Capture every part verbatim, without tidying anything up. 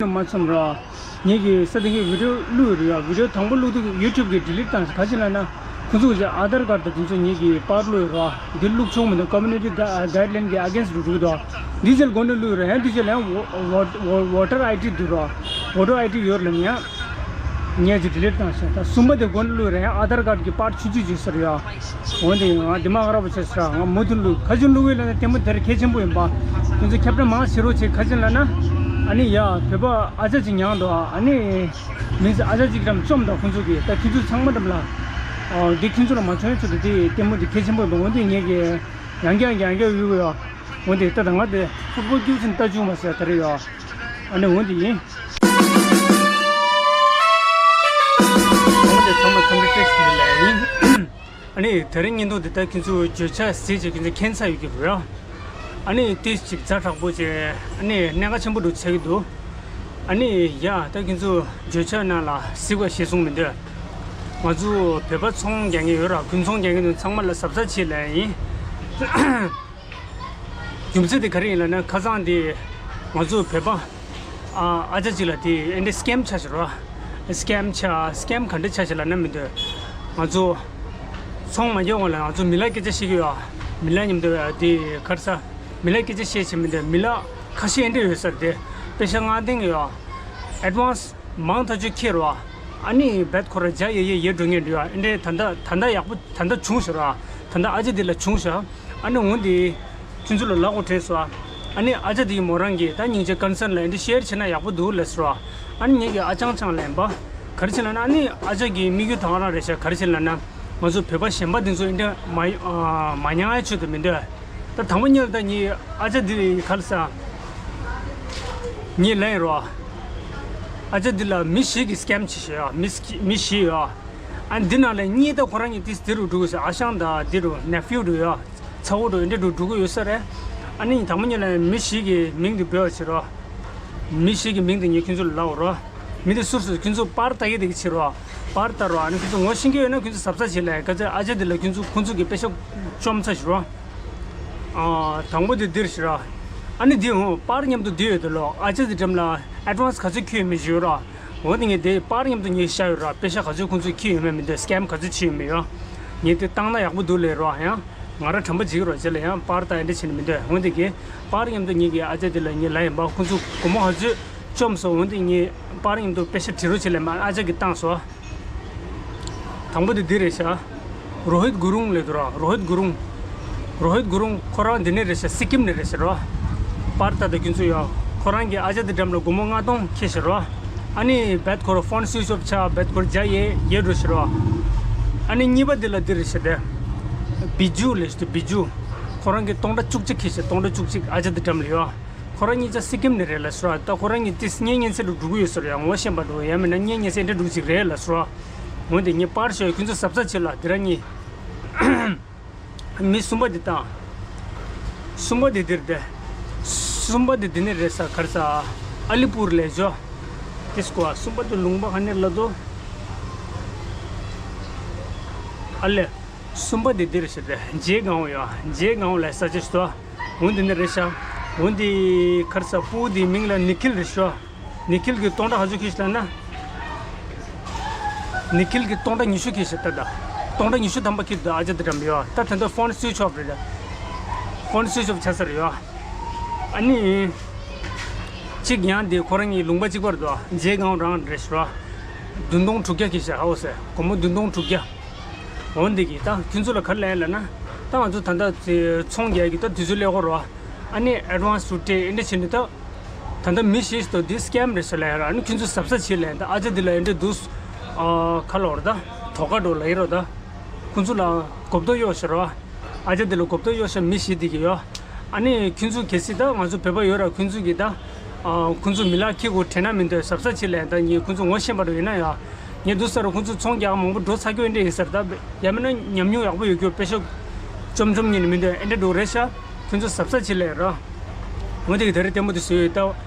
མ་ཚོམ་ར། ངེད་ཀྱིས་ས་དེ་གའི་བི་ཌིའོ་བླུགས་ཡོད་རེད་ཡ། བི་ཌིའོ་དང་པོ་བླུགས་དུས་ཡུ་ཊུབ་གིས་ཌི་ལིཊ་བཏང་ཟེར། ག་ཅི་ལབ་ན། ཁོ་ཚོ་གི་ཨ་དར་ཀར་དང་དེ་ཚོ་ངེད་ཀྱིས་པར་བླུགས་ཡོད་ར། འདི་བླུགས་ཆོག་མི་འདུག་ཀོམ་མུ་ནི་ཊི་གྷའི་ཌི་ལའིན་གྱི་ཨ་གེན་སི་ཊི་རུ་འགྲོ་གི་འདུག་འདི་ཚོ་ལ་དགོངས་དག་བླུགས་ཡོད་ར། ཡང་འདི་ཚོ་ལ་ཡང་ཝོ་ཊར་ཨའི་ཌི་འདུག་ར། ཝོ་ཊར་ཨའི་ཌི་ཡོད་ར་ལབ་ཡ། ངས་ཅིག་ཌི་ལིཊ་བཏང་ཤག་ད་གསུམ་པ་དེ་དགོངས་དག་བླུགས་ར། ཡང་ཨ་དར་ཀར་གྱི་པར་ཆུང་ཆུང་ཅིག་ཟེར་ཡ། འོན་ཏེ་ང་དེ་མ་ཁ་ར་བ་བྱས་ཟེར། ང་མུ་མཐུད་བླུགས། ག་ཅི་བླུགས་ཡོད་ལབ་ན་ལྟད་མོ་དེར་གལ་ཆེན་པོ་ཡིན་པ། དེ་ཚོ་ཁྱབ་བསྒྲགས་མང་བྱེད་རོགས་བྱེད། ག་ཅི་ལབ་ན། ཨ་ནི་ཡ། བོད་པ་ཨ་ཅག་ཅིག་མྱངས་འདུག་ཨ་ནི། མི་ཚེ་ཨ་ཅག་ཅིག་འགྲམ་བཅོམ་དང་ཁོང་ཚོ་གིས། ད་ཁྱེད་ཚོ་ཚང་མ་འགྲམ་ལ། ཨ་འདི་ཁྱེད་ཚོ་ལ་མ་བྱུང་ཆེད་དུ་དེ་ལྟད་མོ་དེ་གལ་ཆེན་པོ་ཡིན་པ། འོན་ཏེ་ངེད་ཀྱིས་ཡང་བསྐྱར་ཡང་བསྐྱར་ཡོད་ཡོད། འོན་ཏེ་ད་ད་ང་དེ་ཕུཊ་བོལ་རྒྱུག་ཚན་ལྟ་བཅུག་མ་ཟེར་ད་རེད་ཡོད། ཨ་ནི་འོན་ཏེ་ཡིན། འོན་ཏེ་ཚང་མ་ཚང་མ་བཀྲ་ཤིས་བདེ་ལེགས་ཡིན། ཨ་ནི་དེ་རིང་བརྙན་ཐུང་འདི་ལྟར་ཁྱེད་ཚོས་བརྗོད་བྱ་གཟིགས་བྱས་ཁྱེད་ཚོས་མཁྱེན་ཚར་ཡོད་ཀྱི་རེད། ཨ་ནི་ཏིས་ཅིག་ཛ་དྲག་པོ་བྱས། ཨ་ནི་གནད་འགག་ཆེན་པོ་འདྲ་ཆགས་ཀྱི་འདུག་ཨ་ནི་ཡ། ད་ཁྱེད་ཚོས་བརྗོད་བྱ་ནང་ལ་གཟིགས་པ་ཞེས་གསུངས་མི་འདུག་ང་ཚོ་བོད་པ་ཚོང་རྒྱག་མཁན་ཡོད་ར། རྒུན་ཚོང་རྒྱག་མཁན་དེ་ཚང་མ་ལ་གཟབ་གཟབ་བྱེད་ལབ་ཡིན། རྒྱུ་མཚན་དེ་ག་རེ་ཡིན་ལབ་ན། ཁ་སང་དེ་ང་ཚོ་བོད་པ་ཨ་ཨ་ཅག་ཅིག་ལ་དེ་ཨེ་འདྲ་སི་ཀེམ་ཆགས་ཤག་ར། སི་ཀེམ་ཆགས། སི་ཀེམ་ག་འདྲ་ཆགས་ཤག་ལབ་ན་མི་འདུག་ང་ཚོ་ཚོང་མ་རྒྱག་གོང་ལ་ང་ཚོ་མི་ལ་སྐད་ཆ་བཤད་ཀྱི་ཡོད། མི་ལ་མཉམ་དུ་དེ་ག་རེ་ཟ། མི་ལ་སྐད་ཆ་བཤད་བྱེད་མི་འདུག་མི་ལ་ཁ་ཤས་ཨེ་འདྲ་ཡོད་ས་རེད་དེ། པེ་ཤ་མངགས་བཏང་གི་ཡོད། ཨེཌ་ཝན་སི་མང་ཐག་ཆོད་ཁྱེར་རོ། ཨ་ནི་རྦད་ཁོ་ར་བརྒྱ་ཡས་ཡས་ཡས་འགྲོ་མཁན་འདུག་ཨ་འདྲས་ད་ལྟ་ད་ལྟ་ཡག་པོ་ད་ལྟ་བྱུང་ཤག་ར། ད་ལྟ་ཨ་ཅག་འདི་ལ་བྱུང་ཤག་ཨ་ནི་འོན་ཏེ་ཁྱོད་ཚོ་ལ་ལབ་དགོས་དྲན་སོང་། ཨ་ནི་ཨ་ཅག་འདི་མོ་རང་གིས་ད་སྙིང་རྗེ་ཀོན་སརན་ལ་འདི་ཤེར་བྱས་ན་ཡག་པོ་འདུག་ལབ་སོང་། ཨ་ནི་ངེད་ཀྱིས་ཨ་ཅང་ཅང་ལན་པ། ག་རེ་བྱས་ན་ཨ་ནི་ཨ་ཅག་གི་དམིགས་ཡུལ་ད་ག་རང་རེད་ཤག་ག་རེ་བྱས་ལབ་ན། ང་ཚོ་བོད་པ་གཞན་པ་འདི་ཚོ་འདི་འདྲ་མ་མ་ཉར་ཡ་ཆེད་དུ་མི་འདུག་ད་དང་པོ་ཉིད་ལ་ད་ངས་ཨ་ཅག་འདི་ག་རེ་ཟ། ངས་ལན་རོ། ཨ་ཅག་འདི་ལ་མི་བཞི་གིས་སི་ཀེམ་བྱས་ཤག་མི་བཞི་མི་བཞི་ཡོད། ཨ་འདི་ནང་ལས་གཉིས་ད་ཁོ་རང་གཉིས་ཏིས་དེ་རུ་འགྲོ་གི་ཟེར། ཨ་ཞང་དང་དེ་རུ་ནེ་ཕིའུ་རུ་ཡོད། ཚ་བོ་རུ་འདི་རུ་འགྲོ་གི་ཡོད་ས་རེད། ཨ་ནི་དང་པོ་ཉིད་ལ་མི་བཞི་གི་མིང་དེ་འབོད་པ་བྱེད་རོགས། མི་བཞི་གི་མིང་དེ་ངས་ཁྱོད་ཚོ་ལ་ལབ་རོགས། མི་དེ་སུ་སུ། ཁྱོད་ཚོ་པར་ལྟ་གི་དེ་གི་བྱེད་རོགས། པར་ལྟ་རོགས། ཨ་ནི་ཁྱོད་ཚོ་ངོ་ཤེས་ཀྱི་ཡོད་ན་ཁྱོད་ཚོ་གཟབ་གཟབ་བྱེད་ལ། ག་ཚོད་ཨ་ཅག་འདི་ལ་ཁྱོད་ཚོ་ཁོང་ཚོ་གི་པེ་ཤ་བཅོམ་ཚ་བྱེད་རོགས། ཨ་དང་པོ་དེ་འདིར་བྱེད་རོགས། ཨ་ནི་འདི་འོང་པར་མཉམ་དུ་འདི་ཡོད་དེ་ལོ། ཨ་ཅག་འདི་འགྲམ་ལ་ཨེཌ་ཝན་སི་ག་ཚོད་ཁྱེར་ཡོད་མེད་བྱེད་རོགས། འོ་དེ་ངས་དེ་པར་མཉམ་དུ་ངས་བཞག་ཡོད་ར། པེ་ཤ་ག་ཚོད་ཁོང་ཚོས་ཁྱེར་ཡོད་མེད་མི་འདུག་སི་ཀེམ་ག་ཚོད་བྱེད་ཡོད་མེད་ཡོད། ངས་དེ་བཏང་ན་ཡག་པོ་འདུག་ལབ་རོགས། ཡང་ང་རང་དྲན་པ་བརྗེད་ཀྱི་རོགས་བྱེད་ལ། ཡང་པར་ལྟ་ཡ་འདྲ་བྱེད་ནི་མི་འདུག་འོན་ཏེ་གི་པར་མཉམ་དུ་ངེད་ཀྱི་ཨ་ཅག་དེ་ལ་ངས་ལབ་ཡིན་པ། ཁོང་ཚོ་སྒོར་མོ་ག་ཚོད་བཅོམ་སོང་། འོན་ཏེ་ངས་པར་མཉམ་དུ་པེ་ཤ་བྲི་རོགས་བྱེད་ལབ་མ་ཨ་ཅག་གིས་བཏང་སོང་། དང་པོ་དེ་འདི་རེད་ཤག་རོ་ཧིད་གུ་རུང་ལབ་འདུག་ར། རོ་ཧིད་གུ་རུང་། རོ་ཧིད་གུ་རུང་ཁོ་རང་འདི་ནས་རེད་ཤག་སི་ཀིམ་ནས་རེད་ཤག་རོ། པར་ལྟ་དང་ཁྱོད་ཚོ་ཡོད། ཁོ་རང་གི་ཨ་ཅག་དེ་འགྲམ་ལ་སྒོར་མོ་ལྔ་སྟོང་ཁྱེར་ཤག་རོ། ཨ་ནི་རྦད་ཁོ་ར་ཕོན་སུའིཆ་ཨོཕ་ཆགས། རྦད་ཁོ་ར་བརྒྱ་ཡས་ཡས་འགྲོ་ཤག་རོ། ཨ་ནི་གཉིས་པ་འདི་ལ་འདི་རེད་ཤག་དེ། བི་ཇུ་ལབ་ཤག་དེ། བི་ཇུ། ཁོ་རང་གིས་སྟོང་ཕྲག་བཅུ་གཅིག་ཁྱེར་ཤག་སྟོང་ཕྲག་བཅུ་གཅིག་ཨ་ཅག་དེ་འགྲམ་ལ་ཡོད། ཁོ་རང་གཉིས་ཆ་སི་ཀིམ་ནས་རེད་ལབ་སོང་། ད་ཁོ་རང་གཉིས་ཏིས་གཉེན་ཉེ་ཚན་རུ་འགྲོ་གི་ཡོད་ཟེར། ཡང་ངོ་ཤེས་པ་འགྲོ་ཡང་མིན་ན་གཉེན་ཉེ་ཚན་འདྲ་འགྲོ་ཅིག་རེད་ལབ་སོང་། འོན་ཏེ་ངས་པར་ཤོད། ཁྱོད་ཚོ་གཟབ་གཟབ་བྱེད་ལ། དེ་རང་གཉིས། མི་གསུམ་པ་འདི་དང་། གསུམ་པ་འདི་འདིར་བསྡད། གསུམ་པ་འདི་འདི་ནས་རེད་ཤག་ག་རེ་ཟ། ཨ་ལི་པུར་ལ་འགྲོ། ཏིས་ཀོ་ཨ། གསུམ་པ་འདི་ལུང་པ་ག་ནས་ལབ་འདུག་ཨ་ལེ། གསུམ་པ་འདི་འདིར་ཞིག་རེད། ཇེ་གང་བོ་ཡོད། ཇེ་གང་བོ་ལ་ས་ཆ་ཞིག་འདུག་འོ་འདི་ནས་རེད་ཤག་འོ་འདི་ག་རེ་ཟ། ཕྲུ་གུ་འདིའི་མིང་ལ་ནི་ཁིལ་རེད་ཤག་ནི་ཁིལ་གྱིས་སྟོང་ཕྲག་ག་ཚོད་ཁྱེར་ཤག་ལབ་ན། ནི་ཁིལ་གྱིས་སྟོང་ཕྲག་ཉི་ཤུ་ཁྱེར་ཤག་ད་ལྟ་སྟོང་ཕྲག་ཉི་ཤུ་ཐམ་པ་ཁྱེར་འདུག་ཨ་ཅག་དེ་འགྲམ་ཡོད། ད་ད་ལྟ་ཕོན་སུའིཆ་ཨོཕ་རེད། ཕོན་སུའིཆ་ཨོཕ་ཆགས་ས་རེད་ཡོད། ཨ་ནི། གཅིག་ཡང་དེ་ཁོ་རང་གཉིས་ལུང་པ་གཅིག་པ་རེད་འདུག་ཇེ་གང་བོ་རང་རེད་ཤག་བདུན་སྟོང་དྲུག་བརྒྱ་ཁྱེར་ཤག་ཧ་གོ་སོང་། སྒོར་མོ་བདུན་སྟོང་དྲུག་བརྒྱ། འོ་འདི་གི་ད་ཁྱོད་ཚོ་ལ་ག་རེ་ལབ་ཡ་ལབ་ན། ད་ང་ཚོ་ད་ལྟ་དེ་ཚོང་རྒྱག་གི་ད་དུས་ཚོད་སླེབས་ཡོད་རེད། ཨ་ནི་ཨེཌ་ཝན་སི་རུ་སྤྲད་ཨེ་འདྲ་བྱས་ནས་ད། ད་ལྟ་མི་ཞིག་ཏུ་འདི་སི་ཀེམ་རེད་ཟེར་ལབ་ཡ་ར། ཨ་ནི་ཁྱོད་ཚོ་གཟབ་གཟབ་བྱེད་ལབ་ཡ། ད་ཨ་ཅག་འདི་ལ་ཨེ་འདྲ་འདུག་ཨ་ག་ལབ་རེད། ད་དོ་ག་འགྲོ་ལབ་ཡ་རོ། ད་ཁོང་ཚོ་ལ་གོ་བརྡ་གཡོག་ཤག་ར། ཨ་ཅག་འདི་ལ་གོ་བརྡ་གཡོག་ཤག་མི་ཞིག་འདི་གི་ཡོད། ཨ་ནི་ཁྱོད་ཚོ་གལ་སྲིད་ད་ང་ཚོ་བོད་པ་ཡོད་ར། ཁྱོད་ཚོ་གིས་ད། ཨ་ཁོང་ཚོ་མི་ལ་ཁྱི་གུ་དྲན་ན་མི་འདོད། གཟབ་གཟབ་བྱེད་ལབ་ཡ། ད་ངས་ཁོང་ཚོ་ངོ་ཤེས་པ་འདྲ་ཡིན་ན་ཡ། ངས་འདུག་ས་རུ་ཁོང་ཚོ་ཚོང་རྒྱག་མང་པོ་འགྲོ་ཚར་རྒྱུ་ཨེ་འདྲ་ཡིན་ས་རེད། ད་ཡང་མིན་ན་ཉམས་མྱོང་ཡག་པོ་ཡོད་རྒྱུ། པེ་ཤ་བཅོམ་བཅོམ་ཉིན་མི་འདོད། ཨེ་འདྲ་འགྲོ་རེད་ཤག་ཁྱོད་ཚོ་གཟབ་གཟབ་བྱེད་ལབ་ཡ་ར། འོ་དེ་གི་ད་རེས་ལྟད་མོ་དེ་བཟོས་ཡོད། ད་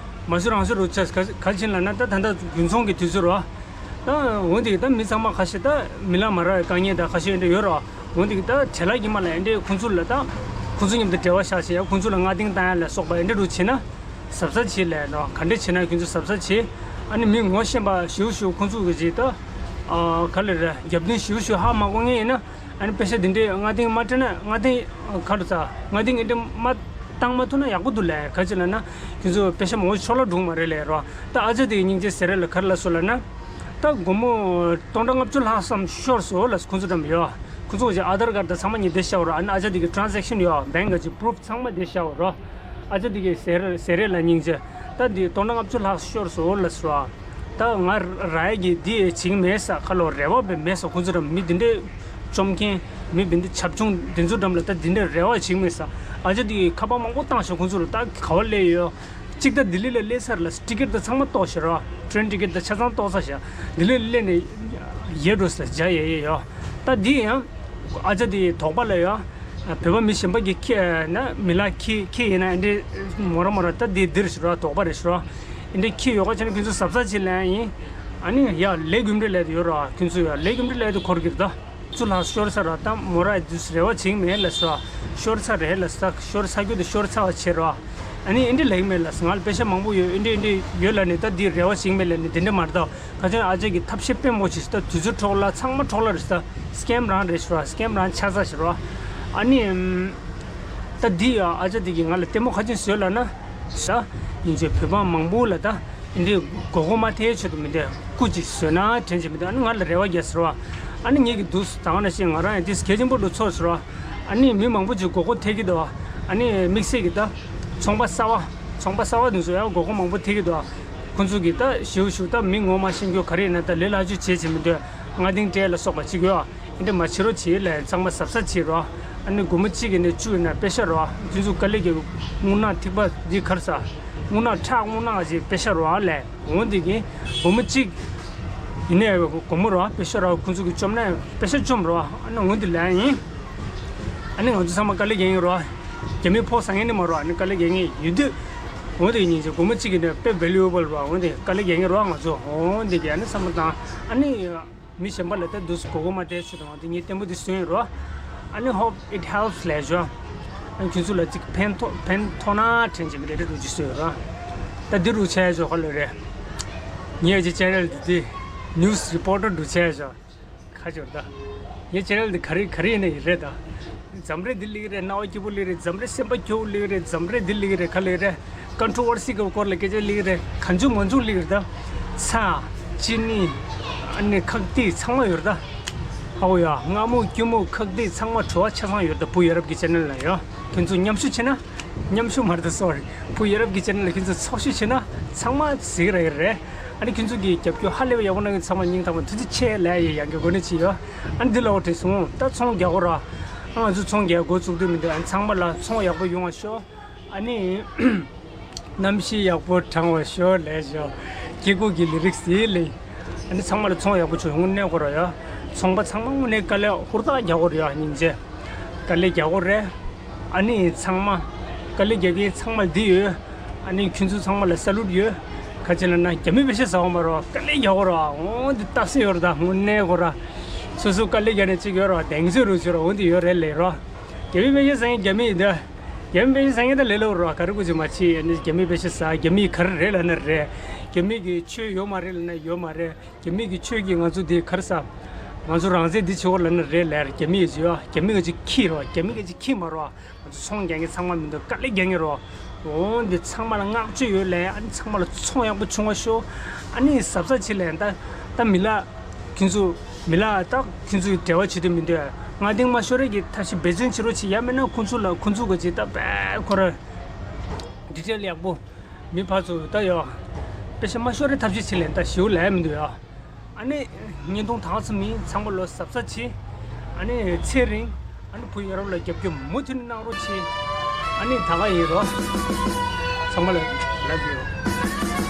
མ་བཟོ་རང་བཟོ་རུ་ཆ་ག་ག་ཕྱིན་ལབ་ན། ད་ད་ལྟ་རྒུན་ཚོང་གི་དུས་ཚོད་རེད། ད་འོ་དེ་གི་ད་མི་ཚང་མ་ཁ་ཤས་ད་མི་ལ་མ་རག་དཀའ་ངལ་ད་ཁ་ཤས་ཨེ་འདྲ་ཡོད་རེད། འོ་དེ་གི་ད་བྲེལ་ལ་གི་མ་ལ་ཨེ་འདྲ་ཁོང་ཚོ་ལ་ད་ཁོང་ཚོ་མཉམ་དུ་འབྲེལ་བ་བཞག་བྱས་ཡ། ཁོང་ཚོ་ལ་མངའ་སྡིངས་བཏང་ཡ་ལ་སོགས་པ་ཨེ་འདྲ་རུ་བྱས་ན། གཟབ་གཟབ་བྱེད་ལབ་ནོ། ག་འདྲ་བྱེད་ན་ཁྱོད་ཚོ་གཟབ་གཟབ་བྱེད། ཨ་ནི་མི་ངོ་ཤེས་པ་ཞིའུ་ཞིའུ་ཁོང་ཚོ་གི་ཅིག་ད། ཨ་ག་ལེ་རེད། རྒྱབ་མདུན་ཞིའུ་ཞིའུ་ཧ་མ་གོ་ངེས་ཡིན་ན། ཨ་ནི་པེ་ཤ་འདི་འདྲའི་སྔ་ཐེངས་མ་སྤྲད་ན་སྔ་ཐེངས་ག་རེ་ཟ། སྔ་ཐེངས་འདི་འདྲ་མ་བཏང་མ་ཐུབ་ན་ཡག་པོ་འདུག་ལབ། ག་ཅི་ལབ་ན་ཁྱོད་ཚོ་པེ་ཤ་མང་པོ་ཤོར་ལ་འགྲོ་གི་མ་རེད་ལབ་རོ། ད་ཨ་ཅག་དེ་གི་སྙིང་རྗེ་ཟེར་རེད་ལ། ག་རེ་ལབ་སོང་ལབ་ན། ད་སྒོར་མོ་སྟོང་ཕྲག་ལྔ་བཅུ་ལྷག་ཙམ་ཤོར་སོང་ལབ། ཁོང་ཚོ་འགྲམ་ཡོད། ཁོང་ཚོ་གི་ཨ་དྷར་ཀར་དང་ཚང་མ་ཉིད་དེ་ཤར་བ་རོ། ཨ་ནི་ཨ་ཅག་དེ་གི་ཊ་རན་ཟེག་ཤན་ཡོད། བེང་གི་པུ་རུབ་ཚང་མ་དེ་ཤར་བ་རོ། ཨ་ཅག་དེ་གི་ཟེར་ཟེར་རེད་ལ། སྙིང་རྗེ། ད་འདི་སྟོང་ཕྲག་ལྔ་བཅུ་ལྷག་ཤོར་སོང་ལབ་སོང་། ད་ང་ར་ཡ་གི་འདི་བྱེད་ཀྱི་མེད་ས། ཁ་ལོ་རེ་བ་བས་མེད་ས། ཁོང་ཚོ་ར་མི་འདི་འདྲའི་བཅོམ་མཁན། མི་འདི་འདྲའི་བྱབ་ཆུང་འདི་ཚོ་འགྲམ་ལ་ད་འདི་འདྲའི་རེ་བ་བྱེད་ཀྱི་མེད་ས། ཨ་ཅག་དེ་གི་ཁ་པར་མང་པོ་བཏང་ཤག་ཁོང་ཚོ་ལ། ད་ག་བ་སླེབས་ཡོད། གཅིག་ད་ལྡི་ལི་ལ་སླེབས་ཚར་ལ། ཊི་ཀེ་ཊི་ད་ཚང་མ་བཏོག་ཤག་ར། ཊེན་ཊི་ཀེ་ཊི་ད་ཆ་ཚང་བཏོག་ཚར་ཤག་ལྡི་ལི་ལ་སླེབས་ནས་ཡལ་འགྲོ་ས། ཇ་ཡལ་ཡལ་ཡོད། ད་འདི་ཡང་ཨ་ཅག་དེ་དོགས་པ་ལ་ཡོད། བོད་པ་མི་གཞན་པ་གི་ཁྱི་ན་མི་ལ་ཁྱི་ཁྱི་ཡིན་ན་འདི་མོ་ར་མོ་ར། ད་འདི་འདིར་ཤི་ར། དོགས་པ་རེད་ཤི་ར། འདི་ཁྱི་ཡོད་ག་བྱས་ན་ཁྱོད་ཚོ་གཟབ་གཟབ་བྱེད་ལབ་ཡིན། ཨ་ནི་ཡ་ལས་རྒྱུ་འབྲས་ལས་དེ་ཡོད་ར། ཁྱོད་ཚོ་ཡ་ལས་རྒྱུ་འབྲས་ལས་དེ་འཁོར་གྱི་རེད་ད། ཚུར་ལྷག་ཤོར་ས་ར། ད་མོ་ར་འདི་རེ་བ་བྱེད་ཀྱི་མེད་ལབ་སོང་། ཤོར་ཚར་རེད་ལབ་སོང་། ཤོར་ཚར་རྒྱུ་དེ་ཤོར་ཚར་བ་བྱེད་ར། ཨ་ནི་ཨེ་འདྲ་ལབ་ཀྱི་མེད་ལབ་སོང་། ང་ལ་པེ་ཤ་མང་པོ་ཡོད། ཨེ་འདྲ་ཨེ་འདྲ་ཡོད་ལབ་ནས། ད་འདི་རེ་བ་བྱེད་ཀྱི་མེད་ལབ་ནས་དེ་འདྲ་མ་རེད་ད། ག་ཅི་ཨ་ཅག་གིས་ཐབས་ཤེས་དཔེ་མང་པོ་བྱས་ཤག་ད་དུས་ཚོད་འཕྲོ་བརླག་ཚང་མ་འཕྲོ་བརླག་རེད་ཤག་ད་སི་ཀེམ་རང་རེད་ཤག་ར། སི་ཀེམ་རང་ཆགས་ཚར་ཤག་ར། ཨ་ནི་ཨམ། ད་འདི་ཡ་ཨ་ཅག་དེ་གིས་ང་ལ་ལྟད་མོ་ག་ཅི་བཟོས་ལབ་ན། ས་ཡིན་ཚེ་བོད་པ་མང་པོ་ལ་ད་འདི་མགོ་སྐོར་མ་ཐེབས་ཆེད་དུ་མི་འདུག་སྐུ་ཅིག་བཟོས་ན་དྲན་གྱི་མི་འདུག་ཨ་ནི་ང་ལ་རེ་བ་རྒྱག་ཟེར་བ། ཨ་ནི་ངེད་ཀྱི་འདུག་ད་ག་ནང་བཞིན་ང་རང་ཡང་དེ་གལ་ཆེན་པོ་འདུག་ཚོར་ཟེར་བ། ཨ་ནི་མི་མང་པོ་ཅིག་མགོ་སྐོར་ཐེབས་ཀྱི་འདུག་ཨ་ནི་དམིགས་བསལ་གྱི་ད་ཚོང་པ་གསར་པ། ཚོང་པ་གསར་པ་འདུག་ཚོ་ཡང་མགོ་སྐོར་མང་པོ་ཐེབས་ཀྱི་འདུག་ཁོང་ཚོ་གིས་ད་ཞིའུ་ཞིའུ་ད་མི་ངོ་མ་ཤེས་རྒྱུ་ག་རེ་ཡིན་ན། ད་ལས་སླ་བཅོས་བྱེད་བྱེད་མི་འདུག་སྔ་ཐེངས་སྤྲད་ལ་སོགས་པ་ཅིག་ཡོད། འདི་འདྲ་མ་བྱེད་རོགས་བྱེད་ལབ། ཚང་མ་གཟབ་གཟབ་བྱེད་རོགས། ཨ་ནི་སྒོར་མོ་གཅིག་གི་ནས་བཅུ་ཡིན་ན་པེ་ཤ་རོགས། དེ་ཚོ་དཀའ་ལས་རྒྱག་དངུལ་ནག་ཐིགས་པ་འདི་ག་རེ་ཟ། དངུལ་ནག་ཁྲག་དངུལ་ནག་ཅིག་པེ་ཤ་རོགས་ལབ། འོ་འདི་གི་སྒོར་མོ་གཅིག་ཡིན་ནའི་སྒོར་མོ་རོགས། པེ་ཤ་རོགས། ཁོང་ཚོ་གིས་བཅོམ་ན་པེ་ཤ་བཅོམ་རོགས། ཨ་ནི་འོ་འདི་ལབ་ཡིན། ཨ་ནི་ང་ཚོ་ཚང་མ་དཀའ་ལས་རྒྱག་མཁན་རོགས། རྒྱ་མི་ཕོགས་ཟ་མཁན་ནི་མ་རོགས། ཨ་ནི་དཀའ་ལས་རྒྱག་མཁན་ཡིན་དུས། འོ་འདི་ཡིན་ཅིག་སྒོར་མོ་གཅིག་གི་ནས་དཔེ་བེ་ལུ་ཨེ་བལ་རོགས། འོ་འདི་དཀའ་ལས་རྒྱག་མཁན་རོགས། ང་ཚོ་འོ་འདི་གི་ཨ་ནི་བསམ་བློ་བཏང་། ཨ་ནི། མི་གཞན་པ་ལ་ད་འདུག་སེ་མགོ་སྐོར་མ་སྤྲད་ཆོག་དང་དེ་ངའི་ལྟད་མོ་འདི་བཟོས་ཡིན་རོ། ཨ་ནི་hope it helps ལབ་ཞོ། ཨ་ནི་ཁྱོད་ཚོ་ལ་ཅིག་ཕན་ཐོགས་ཕན་ཐོགས་ན་དྲན་གྱི་མི་འདྲ་འདྲ་འགྲོ་རྒྱུ་བཟོས་ཡོད་རོ། ད་འདི་རུ་ཆད་ཞོ་ཁ་ལོ་རེད། ངའི་ཅི་ཅེ་ནལ་འདི་news reporter འདུག་ཆད་ཞོ། ཁ་ཆོར་ད། ངའི་ཅེ་ནལ་འདི་ག་རེ་ག་རེ་ཡིན་ན་ཡིན་རེད་ད། འཛམ་རེ་འདི་ལིག་རེད། རྣ་བ་སྐྱིད་པོ་ལིག་རེད། འཛམ་རེ་སེམས་པ་སྐྱོ་བོ་ལིག་རེད། འཛམ་རེ་འདི་ལིག་རེད། ག་ལིག་རེད། ཀོན་ཊོ་ཝར་སི་གི་སྐོར་ལ་སྐད་ཆ་ལིག་རེད། གང་བྱུང་མང་བྱུང་ལིག་རེད་ད། ཚྭ། ཅི་ནི། ཨ་ནི་ཁག་ཏིག་ཚང་མ་ཡོད་རེད་ད། ཧ་གོ་ཡ། སྔ་མོ་སྐྱུར་མོ་ཁག་ཏིག་ཚང་མ་བྲོ་བ་ཆ་ཚང་ཡོད་རེད་ད། བུ་ཡ་རབས་ཀྱི་ཅེ་ནལ་ལ་ཡོད། ཁྱོད་ཚོ་མཉམ་ཞུགས་བྱེད་ན། མཉམ་ཞུགས་མ་རེད་ད། སོ་རི། བུ་ཡ་རབས་ཀྱི་ཅེ་ནལ་ལ་ཁྱོད་ཚོ་ཚོགས་ཞུགས་བྱེད་ན་ཚང་མ་གཟིགས་ར་ཡོད་རེད། ཨ་ནི་ཁྱོད་ཚོ་གི་རྒྱབ་སྐྱོར་ཧ་ལས་པ་ཡག་པོ་གནང་མཁན་ཚང་མ་སྙིང་ཐག་པ་ཐུགས་རྗེ་ཆེ་ལབ་ཡ་ཡི་ཡང་གི་གོ་གནས་བྱས་ཡོད། ཨ་ནི་འདི་ལ་འོ་དྲིས་སོང་། ད་ཚོང་རྒྱག་གོ་ར། ཨ་ང་ཚོ་ཚོང་རྒྱག་འགོ་བཙུགས་དུས་མི་འདུག་ཨ་ནི་ཚང་མ་ལ་ཚོང་ཡག་པོ་ཡོང་བ་ཤོག་ཨ་ནི། གནམ་གཤིས་ཡག་པོ་གྲང་བ་ཤོག་ལབ་ཤོག་སྐྱེ་རྒུ་གི་ལི་རིགས་ཟིག་ལས། ཨ་ནི་ཚང་མ་ལ་ཚོང་ཡག་པོ་བྱུང་། དངོས་གནས་ཁོ་ར་ཡ། ཚོང་པ་ཚང་མ་དངོས་གནས་དཀའ་ལས་ཧུར་ཐག་རྒྱག་གོ་ར་ཡ། སྙིང་རྗེ། དཀའ་ལས་རྒྱག་གོ་རེད། ཨ་ནི་ཚང་མ། དཀའ་ལས་རྒྱག་མཁན་ཚང་མ་འདི་ཡོད། ཨ་ནི་ཁྱོད་ཚོ་ཚང་མ་ལ་ས་ལུད་ཡོད། ག་ཅི་ལབ་ན་རྒྱ་མི་པེ་ཤ་ཟ་བ་མ་རོ། དཀའ་ལས་རྒྱག་གོ་ར། འོ་འདི་ཏག་སེ་ཡོད་ར་ད། དངོས་གནས་ཁོ་ར། སོ་སོ་དཀའ་ལས་རྒྱག་ནས་ཅིག་ཡོད་ར། གདེང་ཚོད་རུ་ཅིག་ར། འོ་འདི་ཡོད་རེད་ལས་ར། རྒྱ་མི་པེ་ཤ་ཟ་མཁན་རྒྱ་མི་ཡིན་ད། རྒྱ་མི་པེ་ཤ་ཟ་མཁན་ད་ལས་སླ་པོ་རོ། ག་རེ་དགོས་ཀྱི་མ་མཆིས། ཨ་ནི་རྒྱ་མི་པེ་ཤ་ཟ། རྒྱ་མི་ག་རེ་རེད་ལབ་ན་རེད། རྒྱ་མི་གི་ཆོས་ཡོད་མ་རེད་ལབ་ན་ཡོད་མ་རེད། རྒྱ་མི་གི་ཆོས་ཀྱིས་ང་ཚོ་འདི་ག་རེ་ཟ། ང་ཚོ་རང་བཙན་འདི་བྱེད་དགོས་ལབ་ན་རེད་ལབ། རྒྱ་མི་གི་ཅི་ཡོད། རྒྱ་མི་གི་ཅི་ཁྱི་རོ། རྒྱ་མི་གི་ཅི་ཁྱི་མ་རོ། ང་ཚོ་ཚོང་རྒྱག་མཁན་ཚང་མ་མི་འདུག་དཀའ་ལས་རྒྱག་མཁན་རོ། འོ་འདི་ཚང་མ་ལ་བསྔགས་བརྗོད་ཡོད་ལབ། ཨ་ནི་ཚང་མ་ལ་ཚོང་ཡག་པོ་བྱུང་བ་ཤོག་ཨ་ནི་གཟབ་གཟབ་བྱེད་ལབ། ད་ད་མི་ལ། ཁྱོད་ཚོ། མི་ལ་ད་ཁྱོད་ཚོའི་འབྲེལ་བ་བྱེད་དུས་མི་འདུག་སྔ་ཐེངས་མ་ཤོར་རེས་ཀྱི་ཐབས་ཤེས་འབད་བརྩོན་བྱེད་རོགས་བྱེད། ཡང་མིན་ན་ཁོང་ཚོ་ལ་ཁོང་ཚོ་གི་ཅིག་ད་དཔེ་ཁོ་ར་ཌི་ཊེལ་ཡག་པོ། མི་ཕར་ཚུར་ད་ཡོད། པེ་ཤ་མ་ཤོར་རེས་ཐབས་ཤེས་བྱེད་ལབ། ད་ཞེ་པོ་ལབ་མི་འདུག་ཡ། ཨ་ནི། བརྙན་ཐུང་དང་ཙམ་མིན། ཚང་མ་ལོ་གཟབ་གཟབ་བྱེད། ཨ་ནི་ཚེ་རིང་། ཨ་ནི་བུ་ཡ་རབས་ལ་རྒྱབ་སྐྱོར་མུ་མཐུད་གནང་རོགས་བྱེད། ཨ་ནི་ད་ག་ཡིན་རོགས། ཚང་མ་ལ་ལབ་ཡོད།